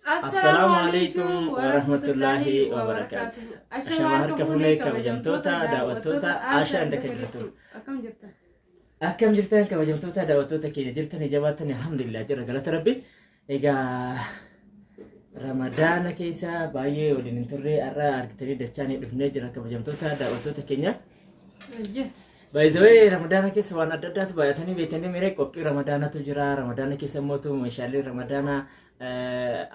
Assalaamu alaikum warahmatullaahi wabarakaatu. Ashama harka fuunee, kabajamtoota daawwattoota Ashaa Indaka jirtu. Akkam jirtan? Akkam jirtan, kabajamtoota daawwattoota keenya? Jirtan jabaattan? Alhamdulillah, jira, galata Rabbi. Egaa Ramadaana keessa baay'ee waliin hin turre, har'a argitanii dachaanii dhufnee jira, kabajamtoota daawwattoota keenya. By the way, Ramadaana keessa waan adda addaatu baay'atanii beektanii miree qophii Ramadaanatu jira. Ramadaana keessa immoo meeshaalee Ramadaanaa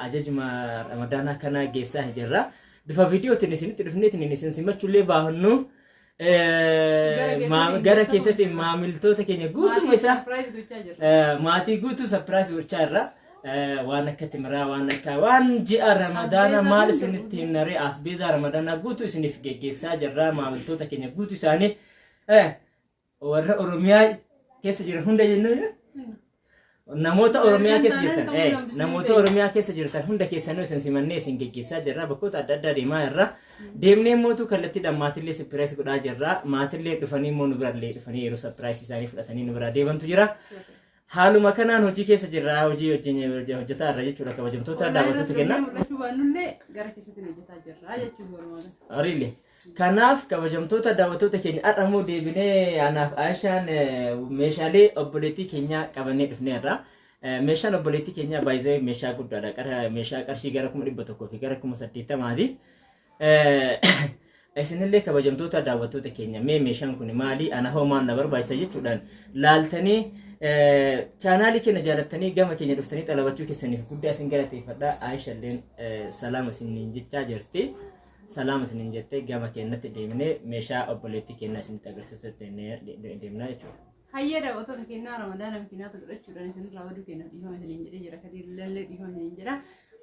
ajajuma Ramadaanaa kana geessaa jirra. Bifa viidiyootiin isinitti dhufneetiin isin simachuullee baahunnu gara keessatti maamiltoota keenya guutuu isaa Surprise gochaa jirra. Maatii guutuu surprise gochaa irra, waan akka timiraa, waan akka waan ji'a Ramadaanaa maal isinitti himnaree, asbeezaa Ramadaanaa guutuu isiniif geggeessaa jirra. Maamiltoota keenya guutuu isaanii warra Oromiyaa keessa jiran hunda jennu, namoota Oromiyaa keessa jirtan, namoota Oromiyaa keessa jirtan hunda keessanuu isin simannee isin geggeessaa jirra. Bakkoota adda addaa deemaa jirra. Deemnee mootu kallattiidhaan maatillee surprise godhaa jirra. Maatillee dhufanii immoo nu birallee dhufanii yeroo surprise isaanii fudhatanii nu biraa deemantu jira. Haaluma kanaan hojii keessa jirra, hojii hojjetaa irra jechuudha, kabajamtoota daawwattoota kenna. Mul'achuu baannullee gara keessatti hojjetaa jirra jechuun barbaada. Really. Kanaaf kabajamtoota daawwattoota keenya, har'a immoo deebinee anaaf Aishaan meeshaalee obboleettii keenyaa qabannee dhufneerra. Meeshaan obboleettii keenyaa baay'ee meeshaa guddaadha. Meeshaa qarshii gara 100,000 fi gara 80,000ti. Isinillee kabajamtoota daawwattoota keenya, mee meeshaan kun maali, ana hoo maal na barbaachisa jechuudhaan laaltanii chaanaalii keenya jaalattanii gama keenya dhuftanii xalabachuu keessaniif guddaa isin galateeffadha. Aishalleen salaama isiniin jechaa jirti. Salaama isiniin jettee gama keenyatti deemnee meeshaa obboleettii keenyaa isinitti agarsiisutti deemnaa jechuudha. Hayyee daawwattoota keenyaa, Ramadaana makiinaata godhachuudhaan isinirraa baduu keenya dhiifama isiniin jedhee jira. Kadiillee dhiifama isiniin jedha.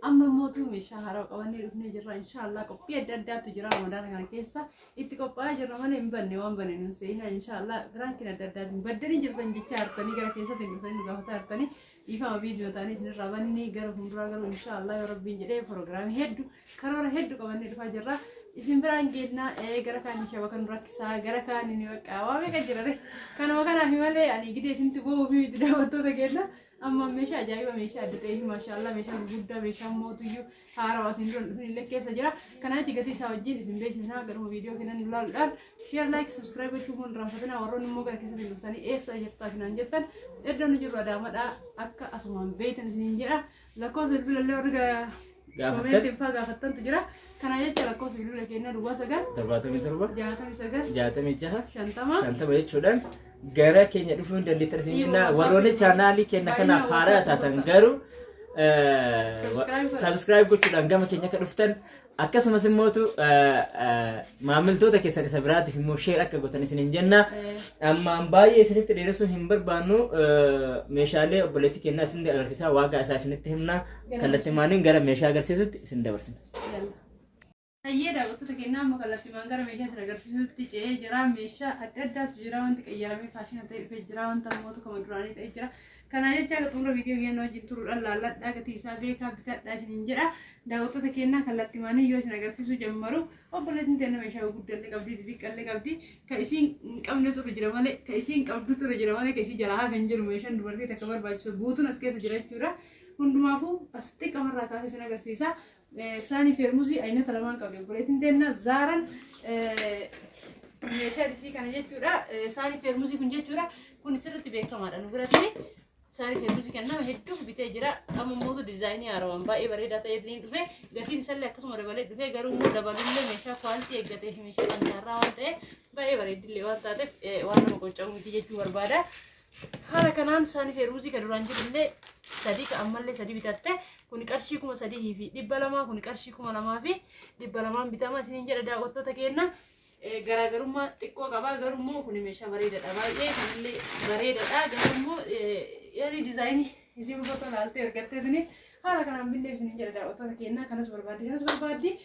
Amma mootuu meeshaa haaraa qabannee dhufnee jirra. Inshaallah qophii adda addaatu jira, Ramadaana kana keessa itti qophaa'aa jirra malee hin banne, waan banne nun seenaa. Inshaallah biraankiin adda addaatiin baddanii jirtan jechaa jirtanii, gara keessatti hin dhufanii nu gaafataa jirtanii, dhiifama viidiyoo ta'anii isinirraa banni. Gara fuulduraa garuu inshaallah yoo Rabbiin jedhee piroogiraamii hedduu, karoora hedduu qabannee dhufaa jirra. Isin biraan geennaa. Gara kaanii shabaka nu rakkisaa, gara kaanii ni baqqaa waa meeqa jira re. Kanuma kanaaf malee ani gidee isinitti boo'uu fi miti, daawwattoota keenya. Amma meeshaa ajaa'iba, meeshaa adda ta'ee fi maashaallah meeshaa gurguddaa, meeshaa mootuyyuu haarawaa isin dura dhufin illee keessa jira. Kanaa achi gatii isaa wajjin isin beeksisnaa. Garuma viidiyoo kennan nu laaluudhaan share, like, subscribe gochuu kun irraanfatinaa. Warroonni immoo gara keessatti dhuftanii eessa jirtaa finaan jettan, iddoo nu jirru Adaamadhaa, akka asumaan beektan isiniin jedha. Lakkoofsa bilbila illee warri gaafattan faa gaafattantu jira. Kana jecha lakkoofsa bilbila keenyaa 09 77 69 66 50 50 jechuudhaan gara keenya dhufuu hin dandeettan isin jenna. Warroonni chaanaalii keenya kanaaf haaraa taatan garuu subscribe gochuudhaan gama keenya akka dhuftan, akkasumas immootu maamiltoota keessan isa biraatiif immoo share akka gootan isin hin jenna. Ammaan baay'ee isinitti dheeressuu hin barbaannu, meeshaalee obboleettii keenyaa isinitti agarsiisaa, waagaa isaa isinitti himna, kallattimaaniin gara meeshaa agarsiisutti isin dabarsina. Hayyee daawwattoota keenyaa, amma kallattiimaan gara meeshaa isin agarsiisutti ce'ee jira. Meeshaa adda addaatu jira. Wanti qayyaramee faashina ta'e dhufee jira. Wanta mootu kama duraanii ta'e jira. Kana jecha xumura viidiyoo keenyaa wajjin turuudhaan laalladhaa, gatii isaa beekaa bitadhaa isiniin jedha. Daawwattoota keenyaa, kallattiimaanii yoo isin agarsiisuu jammaru, obboleettiin teenya meeshaa guddallee qabdi, xixiqqallee qabdi. Ka isiin hin qabnetu irra jira malee, ka isiin qabdutu irra jira malee, ka isii jalaa hafe hin jiru. Meeshaan dubartii takka barbaachisu guutuun as keessa jira jechuudha. Hundumaafuu as xiqqamarraa kaasee isin agarsiisa. Saanii feermuzii aynata lamaan qabdi obboleettiin teenya Zaaran, meeshaa isii kana jechuudha. Saanii feermuzii kun jechuudha. Kun sirriitti beekamaadha nu biratti. Saanii feermuzii kan nama hedduuf bitee jira. Amma immoo diizaayinii haarawaan baay'ee bareedaa ta'ee dhufe. Gatiin isallee akkasuma dabalee dhufe, garuu immoo dabalullee meeshaa quality eeggatee fi meeshaa xankaarraa waan ta'eef, baay'ee bareeddillee waan taateef, waan nama qocca'u miti jechuu barbaada. Haala kanaan saanii feermuzii kan duraan jirullee sadii, ka ammallee sadii bitatte. Kun qarshii 3,200, kun qarshii 2,200n bitama isiniin jedha, daawwattoota keenya. Garaagarummaa xiqqoo qaba, garuu immoo kun meeshaa bareedaadha, baay'ee kanallee bareedaadha, garuu immoo yaani diizaayinii isin uffata laaltee argatteetini haala kanaan binnee isiniin jedha, daawwattoota keenya. Kanas barbaaddi, kanas barbaaddi.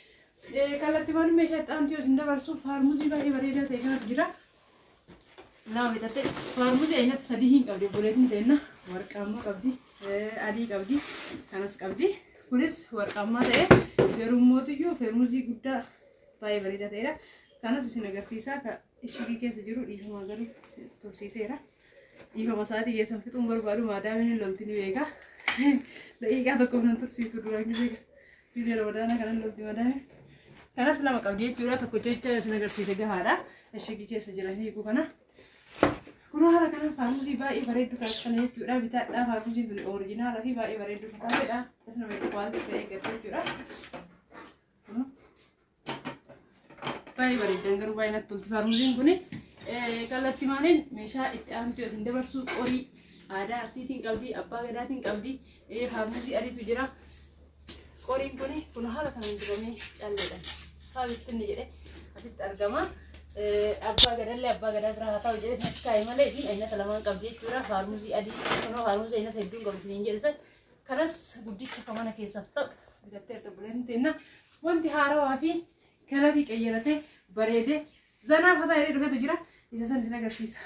Kallattiiwwan meeshaa itti aantu yoo isin dabarsu, faarmuzii baay'ee bareedaa ta'e kanatu jira. Lama bitatte. Faarmuzii aynata sadii hin qabdi obboleettiin teenna. Warqaammaa qabdi, adii qabdi, kanas qabdi. Kunis warqaammaa ta'e, garuu mootiyyuu feermuzii guddaa baay'ee bareedaa ta'edha. Kanas isin agarsiisaa, ka ishigii keessa jiru dhiifama garuu tursiiseera. Dhiifama sa'aatii keessan fixuun barbaadu, maadaamiin lolti ni beeka. Daqiiqaa tokkoof nan tursiisu duraan beeka. Gizee ramadaanaa kanan lolti madaame. Kanas lama qabdi jechuudha. Tokko jecha isin agarsiise gahaadha. Ishigii keessa jiran hiikuu kana. Kun haala kanaan faarmusii baay'ee bareedduu taate kana jechuudha. Bitaadhaa faarmusiin tun orijinaala fi baay'ee bareedduu kan taatedha. Akkasuma itti kwaaliti ta'ee eeggatu jechuudha. Baay'ee bareeddan garuu baay'ee natti tolti faarmusiin kuni. Kallattii maaliin meeshaa itti aantu isin dabarsu qorii aadaa Arsiitiin qabdi, abbaa gadaatiin qabdi, faarmusii adiitu jira. Qoriin kuni kun haala kanaan dibamee calleedhaan faabitti inni jedhe asitti argama. Abbaa gadallee abbaa gadaa biraa haa ta'u jedhee as kaa'e malee isin aynata lamaan qabdi jechuudha. Faarmusii adii kunoo faarmusii aynata hedduun qabdi isiniin jedhe san. Kanas guddicha akka mana keessaaf ta'u bitatteerta buleen teenna. Wanti haarawaa fi kalarii qayyaratee bareedee zanaa fataa jedhee dhufetu jira. Isa san isin agarsiisa.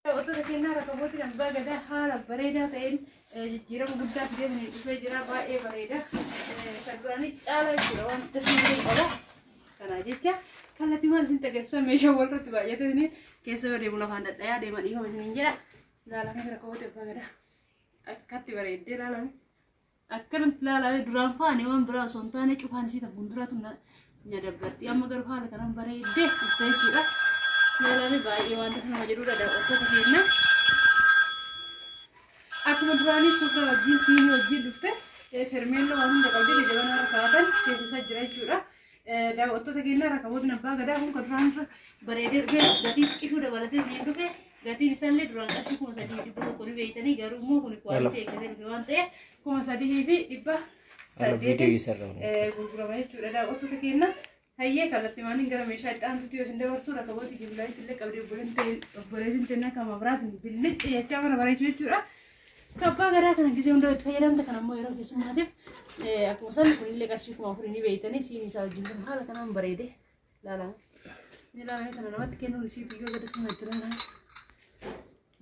Daawwattoota keenyaa rakabootiin abbaa gadaa haala bareedaa ta'een jijjiirama guddaa fidee isiniin dhufee jira. Baay'ee bareeda. Kan duraanii caalaa jechuudha waan dasii qaba. Kana jecha kallattii maal isin agarsiisa meeshaa walirratti baay'atee isiniin keessa yoo deemu lafaan dhadhayaa deema dhiifama isiniin jedha. Ilaalamee rakabootii abbaa gadaa akkatti bareeddee ilaalame. Akkanatti ilaalame duraan faane waan biraa osoo hin taane cufaan isii ta fuulduraatu na dabbarti. Amma garuu haala kanaan bareeddee dhufte jechuudha. Ilaalame baay'ee waan nama jedhudha daawwattoota keenya. Akkuma duraanii suufra wajjin siinii wajjin dhufte fermeelloo waan hunda qabdee jabanaa irra kaa'atan keessa isaa jira jechuudha. Daawwattoota keenya rakabootni abbaa gadaa kun kan duraan irra bareedee dhufe gatii xiqqishuu dabalatee siin dhufe gatiin isaallee duraan qarshii 3100 ni beektanii garuu immoo kun kwaalitii eeggatee dhufe waan ta'eef 3800 gurgurama jechuudha daawwattoota keenya. Hayyee kallattii maaliin gara meeshaa itti aantutti yoo isin dabarsu rakabooti jimlaayitti illee qabdee obboleettiin teenna kan mabiraatiin billicci jechaa mana bareechuu jechuudha. Kabbaa garaa kana gisee hunda itti fayyadamta kan ammoo yeroo keessummaatiif akkuma san kunillee qarshii 4000 ni beektanii siinii isaa wajjin kun haala kanaan bareede ilaalame. Ni ilaalame kana namatti kennuun isii biyyoo gada sana itti ilaalame.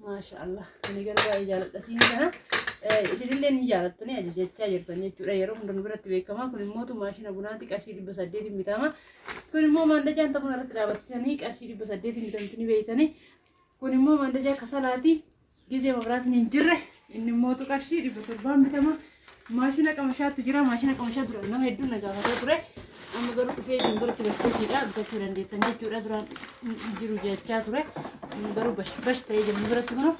Maasha Allah. Ani garuu baay'ee jaaladha siinii kana. Isinillee ni jaalattanii ajajachaa jirtan jechuudha. Yeroo hunda nu biratti beekama. Kun immoo maashina bunaati qarshii 800 bitama. Kun immoo maandajaan ta'uun irratti dhaabattanii qarshii 800 bitamtu ni beektanii. Kun immoo maandajaa kasalaati. Gizee mabiraatiin hin jirre inni immoo qarshii 700 bitama. Maashina qamashaatu jira. Maashina qamashaa dura nama hedduun na gaafataa ture. Amma garuu dhufee isin biratti bashtashiidha bitachuu dandeettan jechuudha. Duraan jiru jechaa ture. Garuu bash bash ta'ee jiru biratti kunoo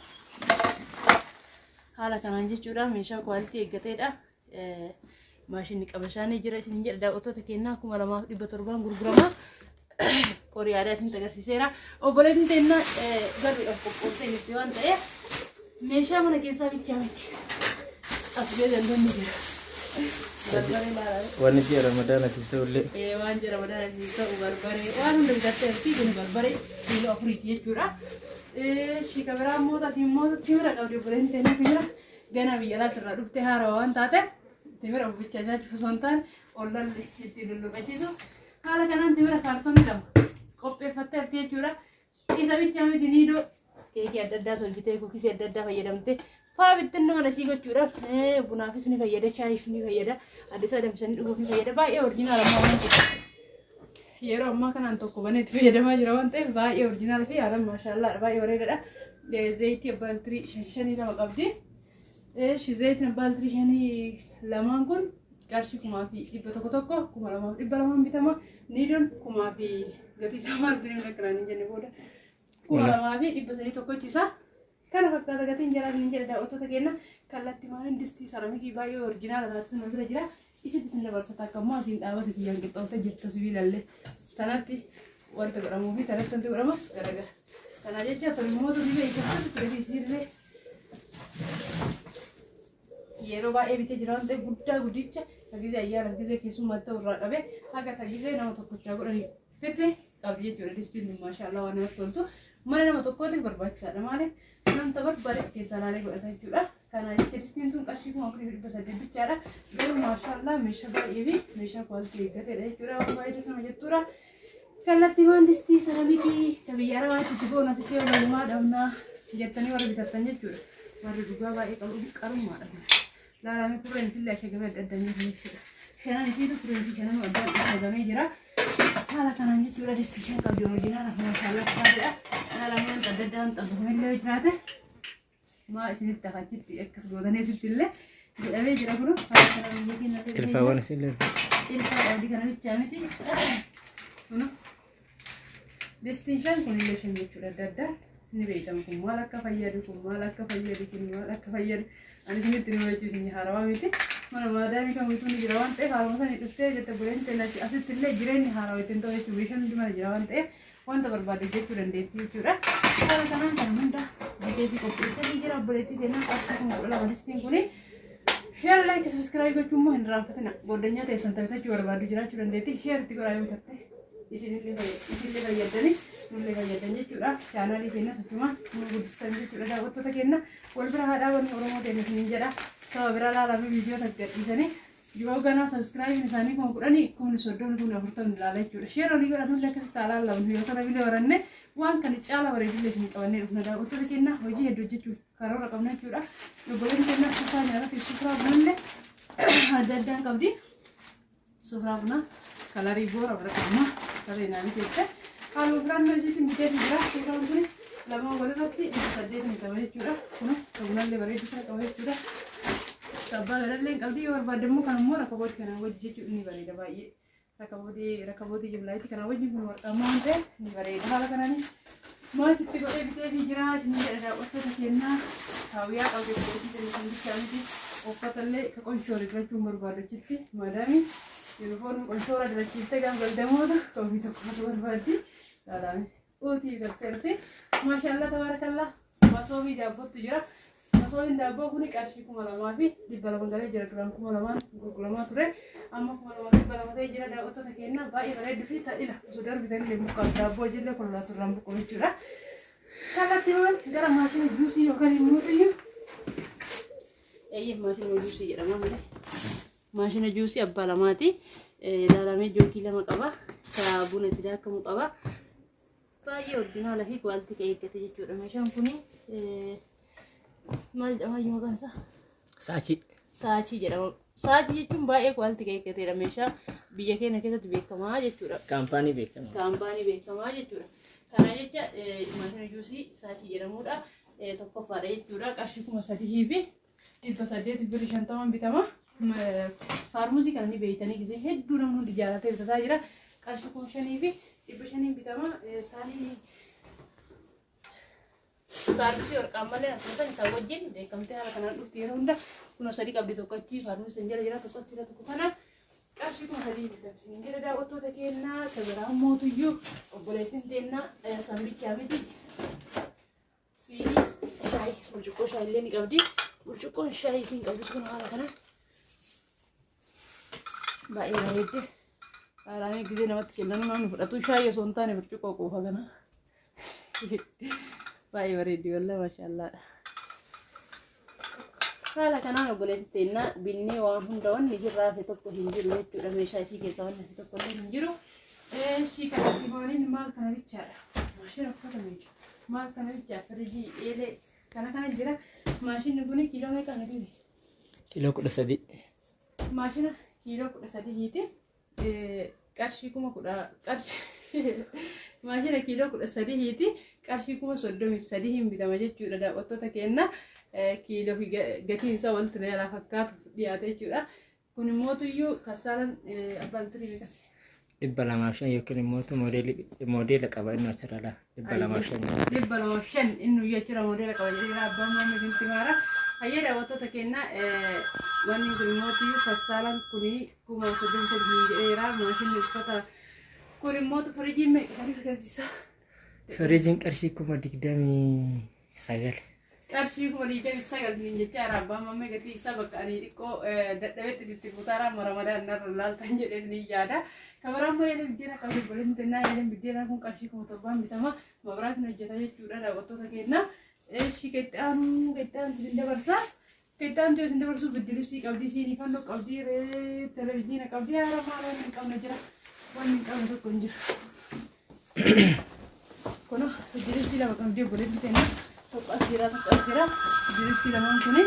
haala kanaan jechuudha. Meeshaa kwaalitii eeggateedha. Maashinni qabashaa ni jira isin jedha daawwattoota keenyaa 2700 gurgurama. Qorii aadaa isinitti agarsiiseera. Obboleettiin teennaa galuudhaaf qophooftee jirti waan ta'eef meeshaa mana keessaa bichaa miti. As bee dandeenyi jira. Barbaree ilaalaa. Wanni ji'a ramadaanatiif ta'ullee. Waan ji'a ramadaanatiif ta'u barbaree waan hunda bitatteerti kun barbaree kiiloo afuriiti jechuudha. Shika biraa immoo asii immoo timira qabdi obboleettiin teennaa timira ganaa biyya alaatti irraa dhuftee haarawaa waan taateef timira uffichaa nyaachuuf osoo hin taane ollalli ittiin lulluqachiisu. Haala kanaan timira kaartoonii lama qopheeffatteerti jechuudha. Isa bichaa miti niidoo keekii adda addaa tolchitee kukisii adda addaa fayyadamtee faa bittinni mana sii gochuudhaaf bunaafis ni fayyada shaayiif ni fayyada adda danfisanii dhuguuf ni fayyada baay'ee orjinaala ammaa waan ta'eef. Yeroo ammaa kanaan tokko banee itti fayyadamaa jira waan ta'eef baay'ee orjinaala fi haalaan maashaallah baay'ee bareedaadha. Zayitii abbaa litirii 552 qabdi. Zayitiin abbaa litirii 52 kun qarshii 1100 tokko 2200 bitama. Niidoon kumaa fi gatii isaa maal ta'e akkanaan hin jenne booda 2300 tokkochi isaa. Kana fakkaata gatiin jalaa hin jedhe daawwattoota keenya kallattii maaliin distii saramikii baay'ee orjinaala taate nu bira jira. Isitti isin dabarsata akka immoo asiin dhaabata kiyyaan qixxooftee jirtu sibiilallee. Tanatti wanta godhamuu fi tanatti wanti godhamus garagara. Kana jecha tolmoota dhibee keessatti gatii isiillee yeroo baay'ee bitee jira waan ta'eef guddaa guddicha tagizee ayyaana tagizee keessummaa ta'u irraa qabee haga tagizee nama tokkochaa godhanitti qabdi jechuudha. Distiin kun maashaallah waan namatti toltu mana nama tokkootiif barbaachisaadha maaliif namta barbaade keessaa laalee godhata jechuudha. Kana jecha distiin tun qarshii 4800 bichaadha. Garuu maashaallah meeshaa baay'ee fi meeshaa kwaalitii eeggateedha jechuudha. Waan baay'ee nama jettuudha. Kallattii waan distii saramikii ta biyya arabaatti itti goona asitti yoo lalumaa dhabnaa jettanii warra bitattan jechuudha. Warri dhugaa baay'ee qabu qarummaadha. Laalamee kurreen isillee ashagamee adda addaan jiru jechuudha. Shanan isiitu kurreensi shanan addaan ashagamee jira. Haala kanaan jechuudha distii shan qabdi orjinaala maashaallah gaariidha. Laalamee wanta adda addaan xabbafamee illee jiraate maa isinitti hafachitti akkas gootanii asitti illee jedhamee jira kun haala kanaan biyya keenya illee Cilfaawwan isillee. Cilfaa qabdi kana bichaa miti. Kun distiin shan kun illee shan jechuudha adda addaan ni beekamu kun maal akka fayyadu kun maal akka fayyadu kun maal akka fayyadu ani isinitti nu jechuu isin haarawaa miti. Mana maadaamii kamiitu ni jira waan ta'eef haaluma sanii dhuftee jette buleen ta'e asitti illee jireenyi haarawaa ittiin ta'u jechuudha meeshaan hundi mana jira waan ta'eef wanta barbaade jechuu dandeetti jechuudha. Haala kanaan kan hunda bitee fi qopheessanii jira obboleettii keenyaa qarshii 12,000 distiin kuni. Share like subscribe gochuun immoo hin irraanfatina. Goddanyaa teessan bitachuu barbaadu jiraachuu dandeetti. Share itti godhaa yoo bitatte isinillee fayyadanii nullee fayyadan jechuudha. Chaanaalii keenya achuma nu guddistan jechuudha. Daawwattoota keenya wal bira haa dhaabannu Oromoo teenya isiniin jedha. Saba bira ilaalaa fi viidiyoota gadhiisanii yoo ganaa subscribe isaanii 10,000 30,000 40,000 ilaala jechuudha. Share olii godhan nullee akkasitti haa laallamnu yoo sana bilee baranne waan kana caala bareedullee isin qabannee dhufna. Daawwattoota keenya hojii hedduu hojjechuuf karoora qabna jechuudha. Obboleen keenya suufaa nyaataa fi suufaa bunallee adda addaan qabdi. Suufaa bunaa kalarii boora waraqaa tarree naanii keessa. Halluu filannoo isiitiin bitee jira. Suufaan kun lama walirratti 800 bitama jechuudha. Kun bunallee bareedu isaa qaba jechuudha. Abbaa galallee qabdi yoo barbaadde immoo kan immoo rakabootii kanaan wajji jechuun ni bareeda baay'ee. Rakabootii jimlaayitii kanaan wajjin kun warqaamaa waan ta'eef ni bareeda. Haala kanaan maatitti godhee bitee fi jira isin jedha daawwattoota keenyaa kaawwiyaa qabdi obboleettii keenya kan bichaa miti uffatallee ka qonshoore dirachuun barbaadu achitti maadaami yuunifoormii qonshoora dirachiiftee gaafa galdamoota ofii tokkotu barbaaddi. Laalaame uutii bitatteerti. Maashaallah tabaarakallaa masoobii daabbootu jira. Masoobiin daabboo kun qarshii 2,200 galee jira duraan 2,000 gurguramaa ture amma 2,200 ta'ee jira daawwattoota keenya baay'ee bareedduu fi ta'ila osoo darbitan mukaan daabboo jillee kololaa turraan buqqu jechuudha. Kallattiiwwan gara maashina juusii yookaan immoo xiyyu eeyyee maashina juusii jedhama malee maashina juusii abbaa lamaati. Ilaalamee jookii lama qaba. Ka buna itti daakamu qaba. Baay'ee orjinaala fi kwaaltii kan eeggate jechuudha. Meeshaan kuni maal jedhama iyyuu maqaan isaa? Saachii. Saachii jedhama. Saachii jechuun baay'ee kwaaltii kan eeggatedha. Meeshaa biyya keenya keessatti beekamaa jechuudha. Kaampaanii beekamaa. Kaampaanii beekamaa jechuudha. Kana jecha maashina juusii saachii jedhamudha. Tokkoffaadha jechuudha. Qarshii 3,800 birrii 50 bitama. Faarmuzii kana ni beeytanii gisee hedduu namni hundi jaalatee bitataa jira. Qarshii 5,500 bitama. Saanii saarvisii warqaan malee akkasumas isaa wajjin beekamtee haala kanaan dhufti yeroo hunda kunoo sadii qabdi tokko achi faarmusii hin jala jira tokko as jira tokko kana qarshii 3,000 bitamsiin jira daawwattoota keenyaa kabiraa mootuyyuu obboleettiin teennaa sambichaa miti siinii shaayii burcuqqoo shaayii illee ni qabdi burcuqqoon shaayii isiin qabdus kun haala kana baay'ee bareedde haalaan gisee namatti kennanu namni fudhatu shaayii osoo hin taane burcuqqoo quufa kana. Baay'ee bareeddi wallah maashaallah. Haala kanaan obboleetti teennaa binnee waan hunda wanni isirraa hafe tokko hin jiru jechuudha. Meeshaa isii keessaa wanni hafe tokko illee hin jiru. Ishii kanatti maaliin maal kana bichaadha. Maashina uffata miicu. Maal kana bichaa firijii eelee kana kana jira. Maashinni kun kiiloo meeqa gadi? Kiiloo 13. Maashina kiiloo 13ti. Qarshii 10,000 qarshii maashina kiiloo 13ti qarshii 33,000 hin bitama jechuudha daawwattoota keenya kiiloo fi gatiin isaa walitti na jalaa fakkaatu dhiyaate jechuudha. Kun immoo tuyyuu kassaalan abbaa litirii meeqati? 205 yookiin immoo moodeela qaba inni achirra laa 205. 205 inni guyyaa jira moodeela qaba jedhee abbaan maamii isinitti maara. Hayyee daawwattoota keenya wanni kun immoo tuyyuu kassaalan kuni 33,000 jedheera maashinni uffata kun immoo firijiin meeqa kan argamsiisa? Firijiin qarshii 29,000. Qarshii 29,000 niin jechaa jira abbaan maamii gatii isaa bakka ani xiqqoo dadhabetti itti kutaara ramadaan narra laaltan jedhee ni yaada. Kabaraan baay'ee biddeena qabdi obboleettiin tennaa eeleen biddeena kun qarshii 7,000 bitama mabraatiin hojjeta jechuudha daawwattoota keenya. Eeshi ketti aanu isin dabarsa. Ketti aanu isin dabarsuu biddilibsii qabdi siinii fannoo qabdi televizyiina qabdi haala maal wanni hin qabne jira wanni hin qabne tokko hin jiru. Kun biddilibsii lama qabdi obboleettiin tennaa tokko as jira tokko as jira biddilibsii lamaan kuni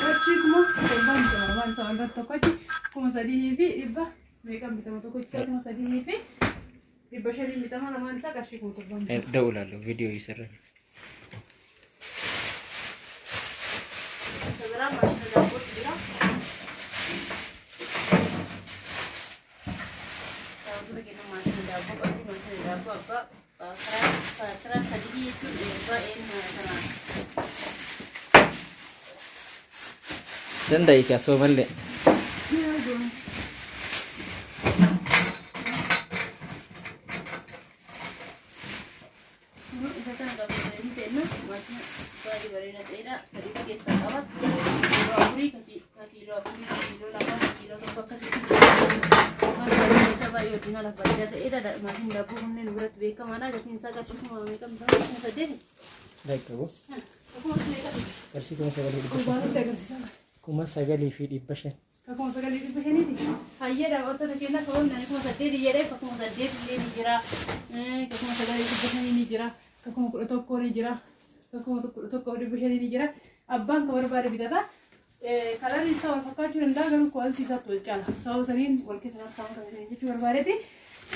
qarshii 7,000 bitama lamaan isaa walirratti tokkochi 3,100 meeqan bitama tokkochi isaa 3,500 bitama lamaan isaa qarshii 7,000 bitama. Da'u viidiyoo isarra. Isa biraa maashina daabbootu jira. Daabboo abbaa karaa sadii jechuun baay'een kana. Danda'i kaasoo mallee. Isa kana qabsiisanii ta'enna maashina baay'ee bareedaa ta'edha. Sadii keessaa qaba. Kiiloo afurii, kiiloo afurii, kiiloo lama, kiiloo tokko akkasitti. Waan baay'ee baay'ee wajjin haala bareedaa ta'edha. Maashinni daabboo kunneen biratti beekamaadha. Gatiin isaa qarshii kuma meeqa bitama? 8000. Dhaqqabu. Kuma meeqa? Qarshii 9,500. 9,500. 9,500ti. Hayyee daawwattoota keenya sababni ani 8000 jedhee 8000 illee ni jira. 9,500 ni jira. 11,000 ni jira. 11,500 ni jira. Abbaan kan barbaade bitata. Kalarri isaa wal fakkaachuu danda'a garuu quality isaatti wal caala. Sababa saniin wal keessa kan kaa'amu jechuu barbaadeeti.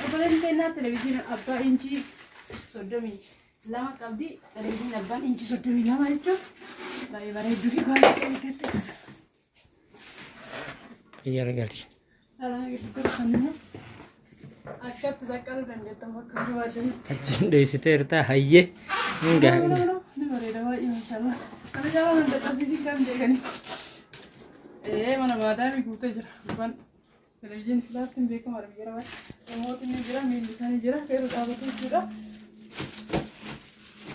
Obboleettiin keenyaa televizyiina abbaa inchii 32 qabdi. Televizyiinni abbaan inchii 32 jechuun baay'ee bareedduu fi quality eeggatte. Xiyyaara galchi. Akkatti saqqaluu dandeettan bakka barbaadanitti. Achiin dheessiteerta hayyee. Hin gaha. Ni bareeda baay'ee mashallah. Kana caalaa kan dadhabsiisin kan beekani. Ee mana maadaamii guutee jira. Gubbaan televizyiinii filaattiin beekamaadha biyya rabaa. Namootni ni jira, miilli isaanii jira, feeruu dhaabatu jechuudha.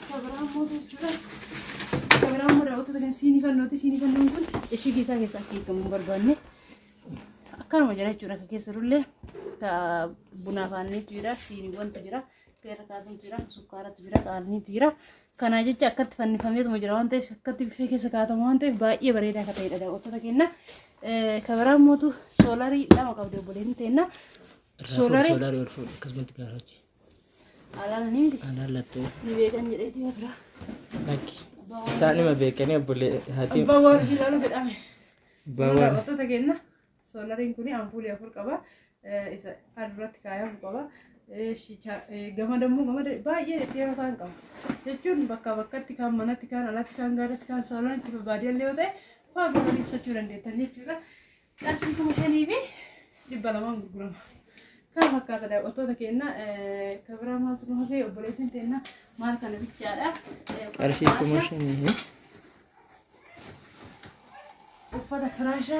Kabiraan mootu jechuudha. Kabiraan immoo daawwattoota kan siinii fannooti. Siinii fannoon kun ishii keessaa keessaa akka eegamu hin barbaanne. Akkanuma jira jechuudha. Akka keessa jirullee bunaaf aannaniitu jira, siiniiwwantu jira, irra kaa'atantu jira, sukkaaratu jira, aannaniitu jira. Kana jecha akkatti fannifameetuma jira waan ta'eef akkatti biffee keessa kaa'atamu waan ta'eef baay'ee bareedaa akka ta'edha daawwattoota keenya. Kabiraan mootu soolarii lama qabdi obboleettiin teenna. Soolarii Soolaarii ol fuudhu akkasumatti gaarachi. Alaan ni miti. Alaan lattee. Ni beekan jedheetii jira. Lakki. Isaan dhima beekanii obbolee haati. Abbaan waan ilaalu jedhame. Abbaan waan. Daawwattoota keenya soolariin kun ampuulii afur qaba. Isa aduratti kaayamu qaba. Gamada immoo gamada baay'ee dheeraa ta'an qaba. Jechuun bakka bakkatti kaan manatti kaan alatti kaan gaarratti kaan saaloonitti baadiyyaa yoo ta'e faa godhanii ibsachuu dandeettan jechuudha. Qarshii 5,200 gurgurama. Kana fakkaata daawwattoota keenya. Kabiraa maaltu nu hafee obboleettiin teenya maal kana bichaadha. Qarshii 5,000. Uffata firaasha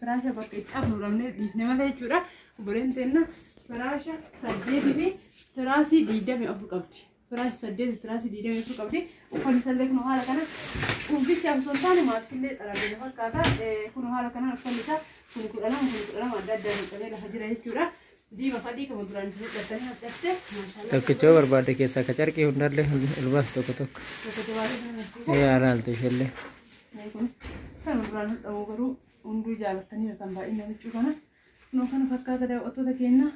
firaasha bakka itti afnu dhabnee dhiifne malee jechuudha. Obboleen teenya firaasha saddeetii fi tiraasii 24 qabdi. Firaasha saddeetii fi tiraasii 24 qabdi. Uffanni isallee kun haala kana uffisi osoo hin taane maatillee xarabee fakkaata. Kun haala kanaan uffanni isaa kun 12 kun 12 adda addaan miidhamee lafa jira jechuudha. Diima fadhii kama duraan isin hodhattanii hodhatte maashaallah. Tokkichoo barbaadde keessaa ka carqii hundallee ol baasu tokko tokko. Tokko jabaatee sana agarsiisa. Ee alaaltu isheellee. Kun kan duraan hodhamu garuu hunduu jaalattanii kan baay'inaan huccuu kana. Kunoo kana fakkaata daawwattoota keenya.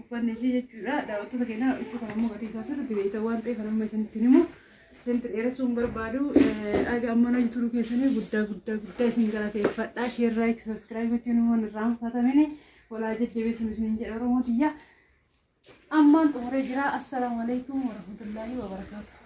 Uffanni isii jechuudha. Daawwattoota keenya huccuu kana immoo gatii isaa sirriitti beektan waan ta'eef amma isinitti himu. Isinitti dheeressuu hin barbaadu. Aga amma hojii turuu keessanii guddaa guddaa guddaa isin galateeffadha. Share, like, subscribe gochuun immoo hin irraanfatamini. Walaa jajjabeessuun isin jedha Oromoo tiyya. Ammaan xumuree jira. Assalaamu alaikum warahmatullaahi wabarakaatuh.